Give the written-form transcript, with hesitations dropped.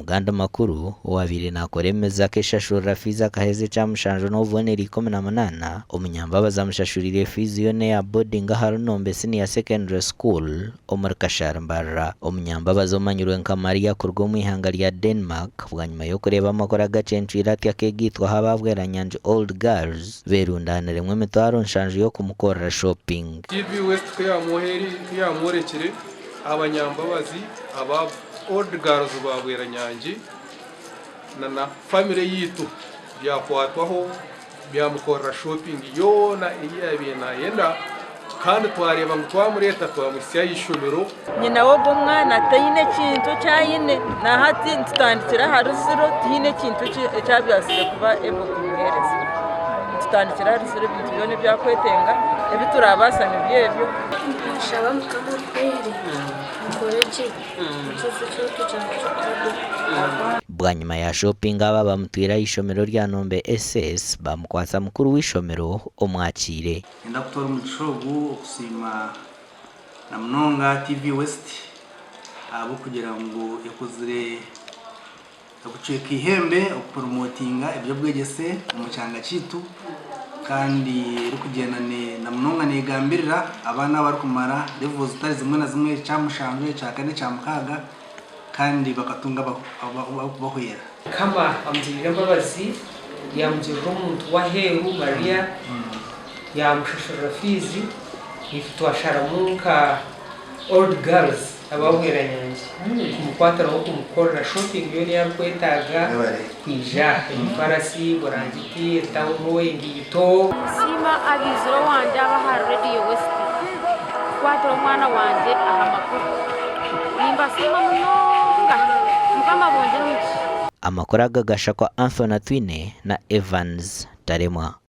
Omu gandi makuru, owaabaire naakora emizi akeshashurira fiizi akaheza ekya mushanju n'obubonero 18, Omunyambabazi amushashuriire fiizi yoona eya boarding aha Runombe Senior Secondary School omuri Kashari Mbarara. Omunyambabazi omanyirwe nka Maria kuruga omu ihanga rya Denmark bwanyima y'okureeba amakuru agacencwire ati akeegaitwaho aba Bweranyangi Old Girls beerundaaniremu emitwaro nshanju y'okumukorera shopping. TV West ku yaamworekire abanyambabazi aba Old Girls ba Bweranyangi na na famire yaitu byakwatwaho byamukorera shopping yoona ei yaabaire naayenda kandi twareeba ngu twamureeta twamuhitsya aha ishomero. Nyina w'ogwo mwana taine kintu eki aine, na hati nitutandikira ahari ziro tihaine ekintu eki abaasize kuba able kumuheereza. Nitutandikira ahari ziro ebintu byona ebi arikwetenga, ebi turaabaasa nibyo ebyo. Ninshaba Mukama ampwere nkore gye nkize ekirooto kyangye ky'okuba dokita. Bwanyima ya shopping aba bamutwire aha ishomero rya Nombe SS bamukwatsa mukuru w'eishomero omwakiire. Niinyenda kutoora omugisha ogu okusiima na munonga TV West ahabw'okugira ngu ekozire ekucweka eihembe okuporomotinga eby'obwegyese omu kyanga kyaitu kandi erikugyenda na munonga negambirira abaana abarikumara levels zitari zimwe na zimwe ekyamushanju, ekyakana, ekyamukaaga kandi bakatunga ab'okubahwera. Mukama amugirira embabazi, yaamugirira omuntu w'aheeru Maria, yaamushashurira fiizi, naitwe twasharamu nka Old Girls aba Bweranyangi kumukwatiraho kumukorera shopping yoona ei arikwetaaga kwija, emifarasi, burangiti, etawuro, engaito. Ninsiima abaizire owangye aba aha Radio West kukwatira omwana wangye aha makuru. Nimbasiima munonga. Mukama abongyere omugisha. Amakuru aga gashakwa Anthony Atwine na Evans Taremwa.